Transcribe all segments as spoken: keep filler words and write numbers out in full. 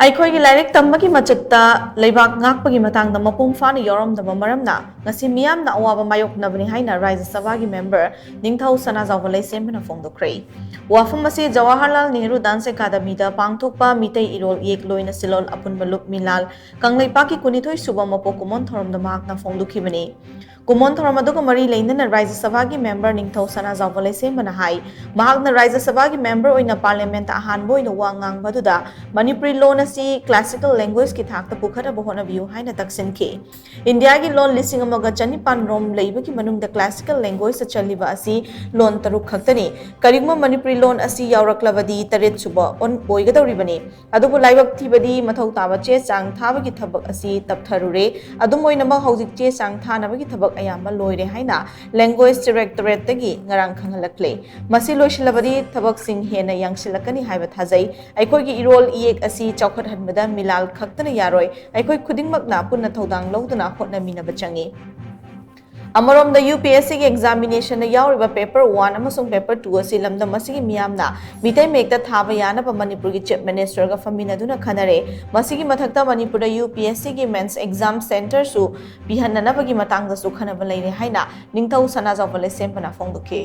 ꯑꯩꯈꯣꯏꯒꯤ ꯂꯥꯏꯔꯤꯛ ꯇꯝꯕꯒꯤ ꯃꯆꯠꯇ ꯂꯩꯕꯥꯛ ꯉꯥꯛꯄꯒꯤ ꯃꯇꯥꯡꯗ ꯃꯄꯨꯡ ꯐꯥꯅ ꯌꯥꯎꯔꯝꯗꯕ ꯃꯔꯝꯅ ꯉꯁꯤ ꯃꯤꯌꯥꯝꯅ ꯑꯋꯥꯕ ꯃꯥꯌꯣꯛꯅꯕꯅꯤ ꯍꯥꯏꯅ ꯔꯥꯖ꯭ꯌ ꯁꯚꯥꯒꯤ ꯃꯦꯝꯕꯔ ꯅꯤꯡꯊꯧ ꯁꯅꯥꯖꯥꯎꯕ ꯂꯩꯁꯦꯝꯕꯅ ꯐꯣꯡꯗꯣꯛꯈ꯭ꯔꯦ꯫ ꯋꯥꯐꯝ ꯑꯁꯤ ꯖꯋꯥꯍꯔꯂꯥꯜ ꯅꯦꯍꯔꯨ ꯗꯥꯟꯁ ꯑꯦꯀꯥꯗꯃꯤꯗ ꯄꯥꯡꯊꯣꯛꯄ ꯃꯤꯇꯩ ꯏꯔꯣꯜ ꯏꯌꯦꯛ ꯂꯣꯏꯅ ꯁꯤꯂꯣꯜ ꯑꯄꯨꯟꯕ ꯂꯨꯞ ꯃꯤꯂꯥꯜ ꯀꯪꯂꯩꯄꯥꯛꯀꯤ ꯀꯨꯟꯅꯤꯊꯣꯏ ꯁꯨꯕ ꯃꯄꯣꯛ ꯀꯨꯝꯑꯣꯟ ꯊꯧꯔꯝꯗ ꯃꯍꯥꯛꯅ ꯐꯣꯡꯗꯣꯛꯈꯤꯕꯅꯤ꯫ ꯀꯨꯝꯑꯣꯟ ꯊꯧꯔꯝ ꯑꯗꯨꯒ ꯃꯔꯤ ꯂꯩꯅꯅ ꯔꯥꯖ꯭ꯌ ꯁꯚꯥꯒꯤ ꯃꯦꯝꯕꯔ ꯅꯤꯡꯊꯧ ꯁꯅꯥꯖꯥꯎꯕ ꯂꯩꯁꯦꯝꯕꯅ ꯍꯥꯏ, ꯃꯍꯥꯛꯅ ꯔꯥꯖ꯭ꯌ ꯁꯚꯥꯒꯤ ꯃꯦꯝꯕꯔ ꯑꯣꯏꯅ ꯄꯥꯔꯂꯤꯌꯥꯃꯦꯟꯠꯇ ꯑꯍꯥꯟꯕ ꯑꯣꯏꯅ ꯋꯥ ꯉꯥꯡꯕ ꯑꯗꯨꯗ ꯃꯅꯤꯄꯨꯔꯤ ꯂꯣꯟ ꯑꯁꯤ ꯀ꯭ꯂꯥꯁꯤꯀꯦꯜ ꯂꯦꯡꯒ꯭ꯋꯦꯖꯀꯤ ꯊꯥꯛꯇ ꯄꯨꯈꯠꯅꯕ ꯍꯣꯠꯅꯕꯤꯌꯨ ꯍꯥꯏꯅ ꯇꯛꯁꯤꯟꯈꯤ꯫ ꯏꯟꯗꯤꯌꯥꯒꯤ ꯂꯣꯟ ꯂꯤꯁꯤꯡ ꯑꯃꯒ ꯆꯅꯤꯄꯥꯟ ꯔꯣꯝ ꯂꯩꯕꯒꯤ ꯃꯅꯨꯡꯗ ꯀ꯭ꯂꯥꯁꯤꯀꯦꯜ ꯂꯦꯡꯒ꯭ꯋꯦꯖꯇ ꯆꯜꯂꯤꯕ ꯑꯁꯤ ꯂꯣꯟ ꯇꯔꯨꯛ ꯈꯛꯇꯅꯤ꯫ ꯀꯔꯤꯒꯨꯝꯕ ꯃꯅꯤꯄꯨꯔꯤ ꯂꯣꯟ ꯑꯁꯤ ꯌꯥꯎꯔꯛꯂꯕꯗꯤ ꯇꯔꯦꯠ ꯁꯨꯕ ꯑꯣꯟ-, ꯑꯣꯏꯒꯗꯧꯔꯤꯕꯅꯤ꯫ ꯑꯗꯨꯕꯨ ꯂꯥꯏꯕꯛ ꯊꯤꯕꯗꯤ ꯃꯊꯧ ꯇꯥꯕ ꯆꯦ ꯆꯥꯡ ꯊꯥꯕꯒꯤ ꯊꯕꯛ ꯑꯁꯤ ꯇꯞꯊꯔꯨꯔꯦ꯫ ꯑꯗꯨꯝ ꯑꯣꯏꯅꯃꯛ ꯍꯧꯖꯤꯛ ꯆꯦ ꯆꯥꯡ ꯊꯥꯅꯕꯒꯤ ꯊꯕꯛ ꯑꯌꯥꯝꯕ ꯂꯣꯏꯔꯦ ꯍꯥꯏꯅ ꯂꯦꯡꯒ꯭ꯋꯦꯖ ꯗꯤꯔꯦꯛꯇꯣꯔꯦꯠꯇꯒꯤ ꯉꯔꯥꯡ ꯈꯪꯍꯜꯂꯛꯂꯦ꯫ ꯃꯁꯤ ꯂꯣꯏꯁꯤꯜꯂꯕꯗꯤ ꯊꯕꯛꯁꯤꯡ ꯍꯦꯟꯅ ꯌꯥꯡꯁꯤꯜꯂꯛꯀꯅꯤ ꯍꯥꯏꯕ ꯊꯥꯖꯩ꯫ ꯑꯩꯈꯣꯏꯒꯤ ꯏꯔꯣꯜ ꯏꯌꯦꯛ ꯑꯁꯤ ꯆꯥꯎꯈꯠꯍꯟꯕꯗ ꯃꯤꯂꯥꯜ ꯈꯛꯇꯅ ꯌꯥꯔꯣꯏ꯫ ꯑꯩꯈꯣꯏ ꯈꯨꯗꯤꯡꯃꯛꯅ ꯄꯨꯟꯅ ꯊꯧꯗꯥꯡ ꯂꯧꯗꯨꯅ ꯍꯣꯠꯅꯃꯤꯟꯅꯕ ꯆꯪꯏ꯫ ꯑꯃꯔꯣꯝꯗ, ꯌꯨ ꯄꯤ ꯑꯦꯁ ꯁꯤꯒꯤ ꯑꯦꯛꯖꯥꯃꯤꯅꯦꯁꯟꯗ ꯌꯥꯎꯔꯤꯕ ꯄꯦꯄꯔ ꯋꯥꯟ ꯑꯃꯁꯨꯡ ꯄꯦꯄꯔ ꯇꯨ ꯑꯁꯤ ꯂꯝꯗꯝ ꯑꯁꯤꯒꯤ ꯃꯤꯌꯥꯝꯅ ꯃꯤꯇꯩ ꯃꯌꯦꯛꯇ ꯊꯥꯕ ꯌꯥꯅꯕ ꯃꯅꯤꯄꯨꯔꯒꯤ ꯆꯤꯐ ꯃꯤꯅꯤꯁꯇꯔꯒ ꯐꯝꯃꯤꯟꯅꯗꯨꯅ ꯈꯟꯅꯔꯦ꯫ ꯃꯁꯤꯒꯤ ꯃꯊꯛꯇ ꯃꯅꯤꯄꯨꯔꯗ ꯌꯨ ꯄꯤ ꯑꯦꯁ ꯁꯤꯒꯤ ꯃꯦꯟꯁ ꯑꯦꯛꯖꯥꯝ ꯁꯦꯟꯇꯔꯁꯨ ꯄꯤꯍꯟꯅꯅꯕꯒꯤ ꯃꯇꯥꯡꯗꯁꯨ ꯈꯟꯅꯕ ꯂꯩꯔꯦ ꯍꯥꯏꯅ ꯅꯤꯡꯊꯧ ꯁꯅꯥꯖꯥꯎꯕ ꯂꯩꯁꯦꯝꯕꯅ ꯐꯣꯡꯗꯣꯛꯈꯤ꯫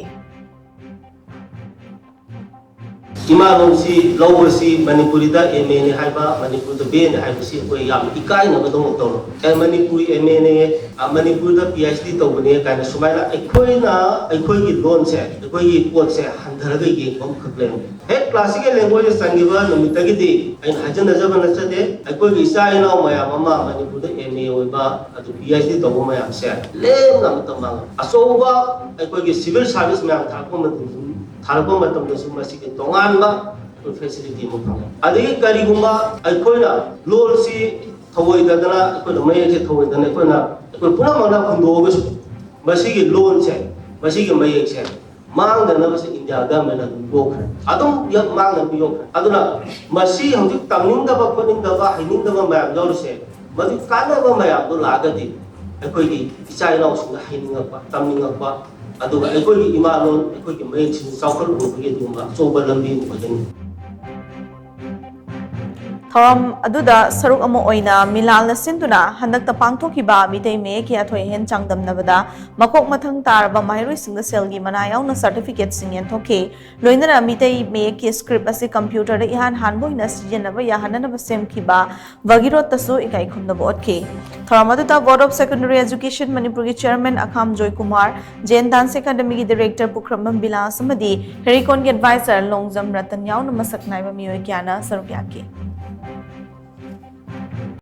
ꯏꯃꯥ ꯂꯣꯟꯁꯤ ꯂꯧꯕꯁꯤ ꯃꯅꯤꯄꯨꯔꯤꯗ ꯑꯦꯝ ꯑꯦꯅꯤ ꯍꯥꯏꯕ, ꯃꯅꯤꯄꯨꯔꯗ ꯕꯤ ꯑꯦꯅꯤ ꯍꯥꯏꯕꯁꯤ ꯑꯩꯈꯣꯏ ꯌꯥꯝ ꯏꯀꯥꯏꯅꯕꯗꯧꯅ ꯇꯧꯔꯦ꯫ ꯑꯦ, ꯃꯅꯤꯄꯨꯔꯤ ꯑꯦꯝ ꯑꯦꯅꯦ, ꯑ, ꯃꯅꯤꯄꯨꯔꯗ ꯄꯤ ꯑꯩꯆ ꯗꯤ ꯇꯧꯕꯅꯦ ꯀꯥꯏꯅ ꯁꯨꯃꯥꯏꯅ ꯑꯩꯈꯣꯏꯅ ꯑꯩꯈꯣꯏꯒꯤ ꯂꯣꯟꯁꯦ, ꯑꯩꯈꯣꯏꯒꯤ ꯄꯣꯠꯁꯦ ꯍꯟꯊꯔꯒ ꯌꯦꯡꯕ ꯑꯃꯈꯛ ꯂꯩꯔꯝꯃꯦ꯫ ꯍꯦꯛ ꯀ꯭ꯂꯥꯁꯤꯀꯦꯜ ꯂꯦꯡꯒ꯭ꯋꯦꯖ ꯆꯪꯈꯤꯕ ꯅꯨꯃꯤꯠꯇꯒꯤꯗꯤ ꯑꯩꯅ ꯍꯥꯏꯖꯟꯅꯖꯕ ꯅꯠꯆꯗꯦ, ꯑꯩꯈꯣꯏꯒꯤ ꯏꯆꯥ ꯏꯅꯥꯎ ꯃꯌꯥꯝ ꯑꯃ ꯃꯅꯤꯄꯨꯔꯗ ꯑꯦꯝ ꯑꯦ ꯑꯣꯏꯕ, ꯑꯗꯨ ꯄꯤ ꯑꯩꯆ ꯗꯤ ꯇꯧꯕ ꯃꯌꯥꯝꯁꯦ ꯂꯦꯝꯅ ꯑꯃꯇ ꯃꯥꯡꯉꯦ꯫ ꯑꯆꯧꯕ ꯑꯩꯈꯣꯏꯒꯤ ꯁꯤꯚꯤꯜ ꯁꯥꯔꯚꯤꯁ ꯃꯌꯥꯝ ꯊꯥꯔꯛꯄ ꯃꯇꯝꯗ, ꯊꯥꯔꯛꯄ ꯃꯇꯝꯗꯁꯨ ꯃꯁꯤꯒꯤ ꯇꯣꯉꯥꯟꯕ ꯑꯩꯈꯣꯏ ꯐꯦꯁꯤꯂꯤꯇꯤ ꯑꯃ ꯐꯪꯉꯦ꯫ ꯑꯗꯒꯤ ꯀꯔꯤꯒꯨꯝꯕ ꯑꯩꯈꯣꯏꯅ ꯂꯣꯜꯁꯤ ꯊꯧꯑꯣꯏꯗꯗꯅ, ꯑꯩꯈꯣꯏꯅ ꯃꯌꯦꯛꯁꯦ ꯊꯧꯑꯣꯏꯗꯅ ꯑꯩꯈꯣꯏꯅ, ꯑꯩꯈꯣꯏ ꯄꯨꯝꯅꯃꯛꯅ ꯍꯨꯟꯗꯣꯛꯑꯒꯁꯨ ꯃꯁꯤꯒꯤ ꯂꯣꯟꯁꯦ, ꯃꯁꯤꯒꯤ ꯃꯌꯦꯛꯁꯦ ꯃꯥꯡꯗꯅꯕꯁꯦ ꯏꯟꯗꯤꯌꯥ ꯒꯃꯦꯟꯅ ꯑꯗꯨꯝ ꯌꯣꯛꯈ꯭ꯔꯦ, ꯑꯗꯨꯝ ꯌ-, ꯃꯥꯡꯗꯅꯕ ꯌꯣꯛꯈ꯭ꯔꯦ꯫ ꯑꯗꯨꯅ ꯃꯁꯤ ꯍꯧꯖꯤꯛ ꯇꯝꯅꯤꯡꯗꯕ ꯈꯣꯠꯅꯤꯡꯗꯕ ꯍꯩꯅꯤꯡꯗꯕ ꯃꯌꯥꯝ ꯌꯥꯎꯔꯤꯁꯦ, ꯃꯗꯨ ꯀꯥꯟꯅꯕ ꯃꯌꯥꯝꯗꯣ ꯂꯥꯛꯑꯒꯗꯤ ꯑꯩꯈꯣꯏꯒꯤ ꯏꯆꯥ ꯏꯅꯥꯎꯁꯤꯡꯅ ꯍꯩꯅꯤꯡꯉꯛꯄ, ꯇꯝꯅꯤꯡꯉꯛꯄ, ꯑꯗꯨꯒ ꯑꯩꯈꯣꯏꯒꯤ ꯏꯃꯥ ꯂꯣꯟ, ꯑꯩꯈꯣꯏꯒꯤ ꯃꯌꯦꯛꯁꯤꯡ ꯆꯥꯎꯈꯠꯂꯛꯄꯒꯤ ꯑꯗꯨꯒꯨꯝꯕ ꯑꯆꯧꯕ ꯂꯝꯕꯤ ꯑꯃ ꯑꯣꯏꯒꯅꯤ꯫ ꯊꯧꯔꯝ ꯑꯗꯨꯗ ꯁꯔꯨꯛ ꯑꯃ ꯑꯣꯏꯅ ꯃꯤꯂꯥꯜꯅ ꯁꯤꯟꯗꯨꯅ ꯍꯟꯗꯛꯇ ꯄꯥꯡꯊꯣꯛꯈꯤꯕ ꯃꯤꯇꯩ ꯃꯌꯦꯛꯀꯤ ꯑꯊꯣꯏ ꯑꯍꯦꯟ ꯆꯥꯡꯗꯝꯅꯕꯗ ꯃꯀꯣꯛ ꯃꯊꯪ ꯇꯥꯔꯕ ꯃꯍꯩꯔꯣꯏꯁꯤꯡꯗ ꯁꯦꯜꯒꯤ ꯃꯅꯥ ꯌꯥꯎꯅ ꯁꯔꯇꯤꯐꯤꯀꯦꯠꯁꯤꯡ ꯌꯦꯟꯊꯣꯛꯈꯤ꯫ ꯂꯣꯏꯅꯅ ꯃꯤꯇꯩ ꯃꯌꯦꯛꯀꯤ ꯁ꯭ꯀ꯭ꯔꯤꯞ ꯑꯁꯤ ꯀꯝꯄ꯭ꯌꯨꯇꯔꯗ ꯏꯍꯥꯟ ꯍꯥꯟꯕ ꯑꯣꯏꯅ ꯁꯤꯖꯤꯟꯅꯕ ꯌꯥꯍꯟꯅꯅꯕ ꯁꯦꯝꯈꯤꯕ ꯚꯒꯤꯔꯣꯠꯇꯁꯨ ꯏꯀꯥꯏ ꯈꯨꯝꯅꯕ ꯎꯠꯈꯤ꯫ ꯊꯧꯔꯝ ꯑꯗꯨꯗ Board of Secondary Education ꯃꯅꯤꯄꯨꯔꯒꯤ ꯆꯤꯌꯔꯃꯦꯟ ꯑꯈꯥꯝ ꯖꯣꯏꯀꯨꯃꯥꯔ, ꯖꯦꯟ ꯗꯥꯟꯁ ꯑꯦꯀꯥꯗꯃꯤꯒꯤ ꯗꯤꯔꯦꯛꯇꯔ ꯄꯨꯈ꯭ꯔꯝꯕꯝ ꯕꯤꯂꯥꯁ ꯑꯃꯗꯤ ꯍꯦꯔꯤꯀꯣꯟꯒꯤ ꯑꯦꯗꯚꯥꯏꯖꯔ ꯂꯣꯡꯖꯝ ꯔꯇꯟ ꯌꯥꯎꯅ ꯃꯁꯛ ꯅꯥꯏꯕ ꯃꯤꯑꯣꯏ ꯀꯌꯥꯅ ꯁꯔꯨꯛ ꯌꯥꯈꯤ꯫